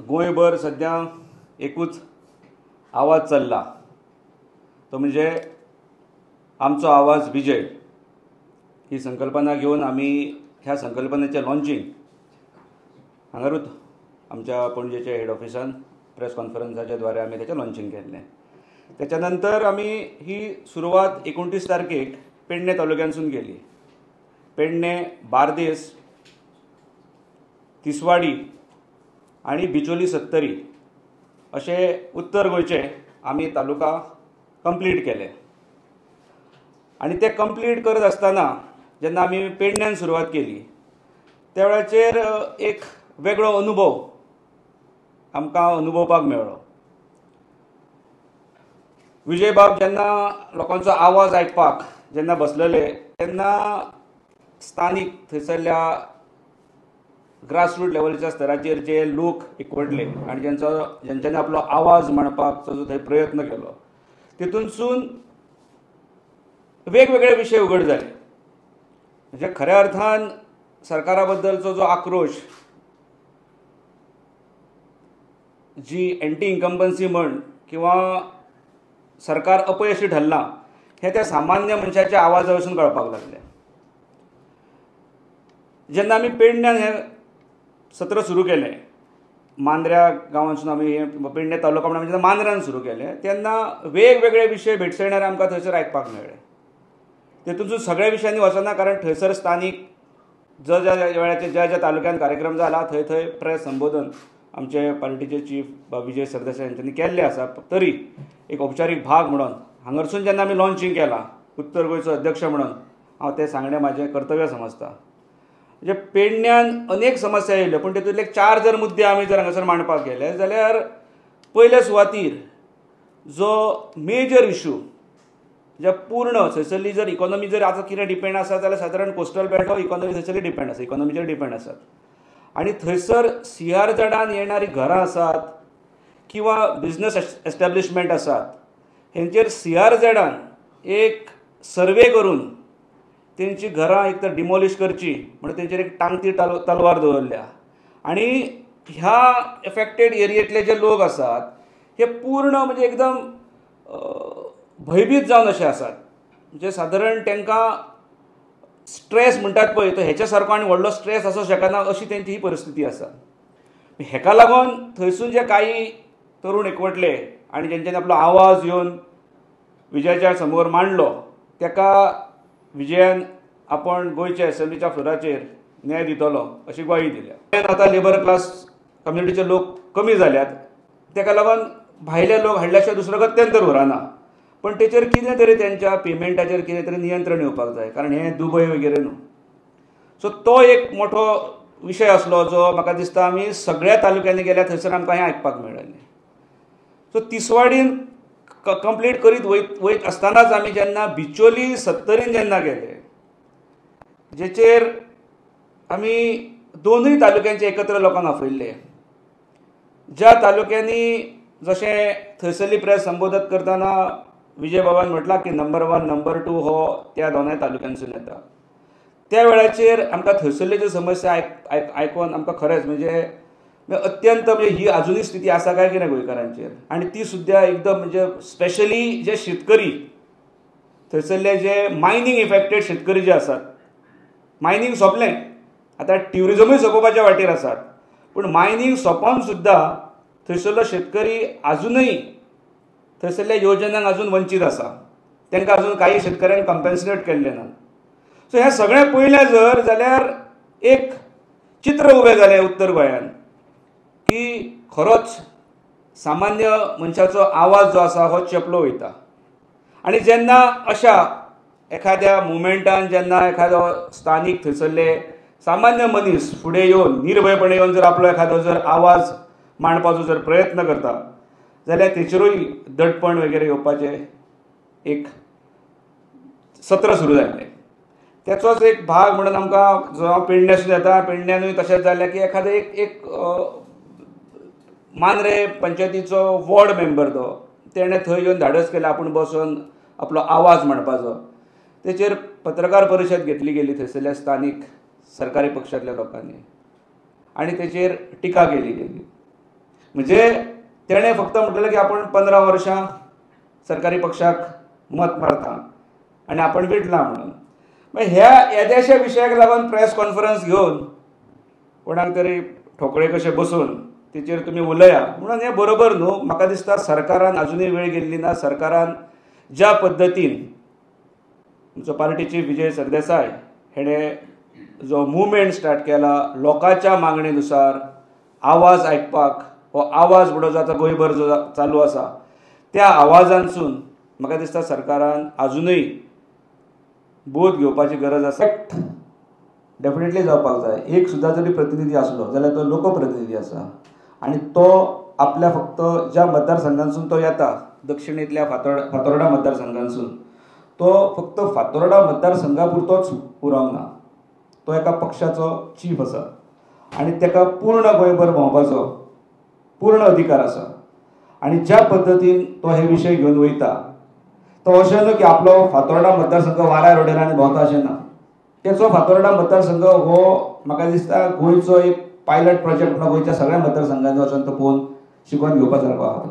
गोंयभर सद्या एकूच आवाज चल्ला, तो म्हणजे आमचो आवाज विजय. ही संकल्पना घेवन आमी ह्या संकल्पनेचें लॉन्चिंग हांगारूच आमच्या पणजेच्या हेड ऑफिसान प्रेस कॉन्फरन्साच्या द्वारे आमी तेचें लॉन्चिंग केल्लें. त्याच्या नंतर आमी ही सुरवात 29 तारखेक पेडणे तालुक्यानसून केली. पेडणे, बार्देस, तिसवाडी आनी बिचोली सत्तरी अशे उत्तर गोंयचे आमी तालुका कंप्लीट केले. आनी ते कंप्लीट करत आसतना जेन्ना आमी पेडण्यान सुरवात केली त्या वेळाचेर एक वेगळो अनुभव आमकां अनुभवपाक मेळ्ळो. विजयबाब जेन्ना लोकांचो आवाज आयकपाक जेन्ना बसलेले तेन्ना स्थानीक थंयसरल्या ग्रासरूट लेवलच्या स्तराचेर जे लोक एकवटले आनी जेंच्यांनी आपलो आवाज मांडपाचो जो थंय प्रयत्न केलो तितूनसून वेगवेगळे विशय उघड जाले. म्हणजे खऱ्या अर्थान सरकारा बद्दलचो जो आक्रोश, जी एंटी इन्कम्बन्सी म्हण किंवा सरकार अपयशी ठरलां हें त्या सामान्य मनशाच्या आवाजा वयसून कळपाक लागलें. जेन्ना आमी पेडण्यान हें सत्र सुरू केलें, मांद्र्या गांवांतसून आमी हें पेडणे तालुका म्हणून जेन्ना मांद्र्यान सुरू केलें तेन्ना वेगवेगळे विशय भेटसळणारे आमकां थंयसर आयकपाक मेळ्ळे. तेतून सगळ्या विशयांनी वचना, कारण थंयसर स्थानीक ज्या ज्या वेळाचेर ज्या ज्या तालुक्यांत कार्यक्रम जाला थंय थंय प्रेस संबोधन आमचे पार्टीचे चीफ बाब विजय सरदेसाय हांच्यांनी केल्लें आसा. तरी एक औपचारीक भाग म्हणून हांगारसून जेन्ना आमी लॉन्चिंग केलां उत्तर गोंयचो अध्यक्ष म्हणून हांव तें सांगणें म्हाजें कर्तव्य समजता. म्हणजे पेडण्यान अनेक समस्या येयल्यो, पूण तेतूंतले चार जर मुद्दे आमी जर हांगासर मांडपाक गेले जाल्यार पयल्या सुवातीर जो मेजर इशू जे पूर्ण थंयसरली जर इकॉनॉमी जर आतां कितें डिपेंड आसा जाल्यार सादारण कोस्टल बेल्ट हो इकॉनॉमी थंयसरली डिपेंड आसा, इकॉनॉमीचेर डिपेंड आसात. आनी थंयसर सीआरझॅडान येणारी घरां आसात किंवा बिजनस एस्टॅब्लिशमेंट आसात हेंचेर सीआरझॅडान एक सर्वे करून तेंची घरां एक तर डिमॉलिश करची म्हणून तेंचेर एक टांगती तलवार दवरल्या. आनी ह्या एफेक्टेड एरियेंतले जे लोक आसात हे पूर्ण म्हणजे एकदम भंयभीत जावन अशे आसात. म्हणजे सादारण तांकां स्ट्रेस म्हणटात पळय तो हेच्या सारको आनी व्हडलो स्ट्रेस आसूंक शकना अशी तेंची ही परिस्थिती आसा. हेका लागून थंयसून जे कांय तरुण एकवटले आनी जेंच्यांनी आपलो आवाज येवन विजयाच्या समोर मांडलो तेका विजयान आपण गोंयच्या एसेंब्लीच्या फ्लोराचेर न्याय दितलो अशी ग्वाही दिल्या. आतां लेबर क्लास कम्युनिटीचे लोक कमी जाल्यात, तेका लागून भायले लोक हाडल्या शिवाय दुसरो गत्यंतर उरना. पण तेचेर कितें तरी तेंच्या पेमेंटाचेर कितें तरी नियंत्रण येवपाक जाय, कारण हें दुबय वगैरे न्हू. सो तो एक मोठो विशय आसलो जो म्हाका दिसता आमी सगळ्या तालुक्यांनी गेल्या थंयसर आमकां हें आयकपाक मेळ्ळें. सो तिसवाडीन कंप्लीट करीत वयत आसतनाच आमी जेन्ना बिचोली सत्तरीन जेन्ना गेले जेचेर आमी दोनूय तालुक्यांचे एकत्र लोकांक आपयल्ले. ज्या तालुक्यांनी जशें थंयसरली प्रेस संबोधत करतना विजय बाबान म्हटलां की नंबर 1 नंबर 2 हो त्या दोनाय तालुक्यांसून येता, त्या वेळाचेर आमकां थंयसरल्यो ज्यो समस्या आयकून आमकां खरेंच म्हणजे अत्यंत म्हणजे ही आजुनूय स्थिती आसा काय कितें गोंयकारांचेर. आनी ती सुद्दां एकदम म्हणजे स्पेशली जे शेतकरी थंयसरले जे मायनींग इफेक्टेड शेतकरी जे आसात, मायनींग सोंपलें आतां ट्युरिजमूय सोंपोवपाच्या वाटेर आसात, पूण मायनींग सोंपोवन सुद्दां थंयसरलो शेतकरी आजुनूय थंयसरल्या योजनांक अजून वंचीत आसा, तांकां अजून कांय शेतकऱ्यांक कंपेन्सेट केल्लें ना. सो हें सगळें पळयलें जर जाल्यार एक चित्र उबें जालें उत्तर गोंयांत की खरोच सामान्य मनशाचो आवाज जो आसा हो चेपलो वयता. आनी जेन्ना अशा एखाद्या मुवमेंटान जेन्ना एखादो स्थानीक थंयसरले सामान्य मनीस फुडें येवन निर्भयपणे येवन जर आपलो एखादो जर आवाज मांडपाचो जर प्रयत्न करता जाल्यार तेचेरूय दडपण वगैरे येवपाचें एक सत्र सुरू जाल्लें. तेचोच एक भाग म्हणून आमकां जो हांव पेडण्यासून येता, पेडण्यानूय तशेंच जालें की एखादें एक एक मांद्रे पंचायतीचो वॉर्ड मेंबर तो तेणें थंय येवन धाडस केलें आपूण बसून आपलो आवाज मांडपाचो. तेचेर पत्रकार परिशद घेतली गेली थंयसरल्या स्थानीक सरकारी पक्षांतल्या लोकांनी आनी तेचेर टिका केली गेली. म्हणजे तेणें फक्त म्हटलें की आपण 15 वर्षां सरकारी पक्षाक मत मारता आनी आपण विटला म्हणून. मागीर ह्या येद्याशा विशयाक लागून प्रेस कॉन्फरन्स घेवन कोणाक तरी ठोकळे कशे बसून तेचेर तुमी उलया म्हणून हें बरोबर न्हू. म्हाका दिसता सरकारान अजुनूय वेळ गेल्ली ना. सरकारान ज्या पद्दतीन आमचो पार्टी चीफ विजय सरदेसाय हेणें जो मुवमेंट स्टार्ट केला लोकांच्या मागणेनुसार आवाज आयकपाक, हो आवाज म्हणून जो आतां गोंयभर जो चालू आसा त्या आवाजांतसून म्हाका दिसता सरकारान अजुनूय बोध घेवपाची गरज आसा. डेफिनेटली जावपाक जाय. एक सुद्दां जरी प्रतिनिधी आसलो जाल्यार तो लोकप्रतिनिधी आसा आनी तो आपल्या फक्त ज्या मतदारसंघांतसून तो येता, दक्षिणेंतल्या फातोर्डा मतदारसंघांतसून, तो फक्त फातोर्डा मतदारसंघा पुरतोच उरोंक ना, तो एका पक्षाचो चीफ आसा आनी ताका पूर्ण गोंयभर भोंवपाचो पूर्ण अधिकार आसा. आनी ज्या पद्दतीन तो हे विशय घेवन वयता तो अशें न्हू की आपलो फातोर्डा मतदारसंघ वाऱ्यार उडयला आनी भोंवता अशें ना. तेचो फातोर्डा मतदारसंघ हो म्हाका दिसता गोंयचो एक पायलट प्रोजेक्ट म्हणून गोंयच्या सगळ्या मतदारसंघांनी वचून तो पळोवन शिकोवन घेवपा सारको आसा.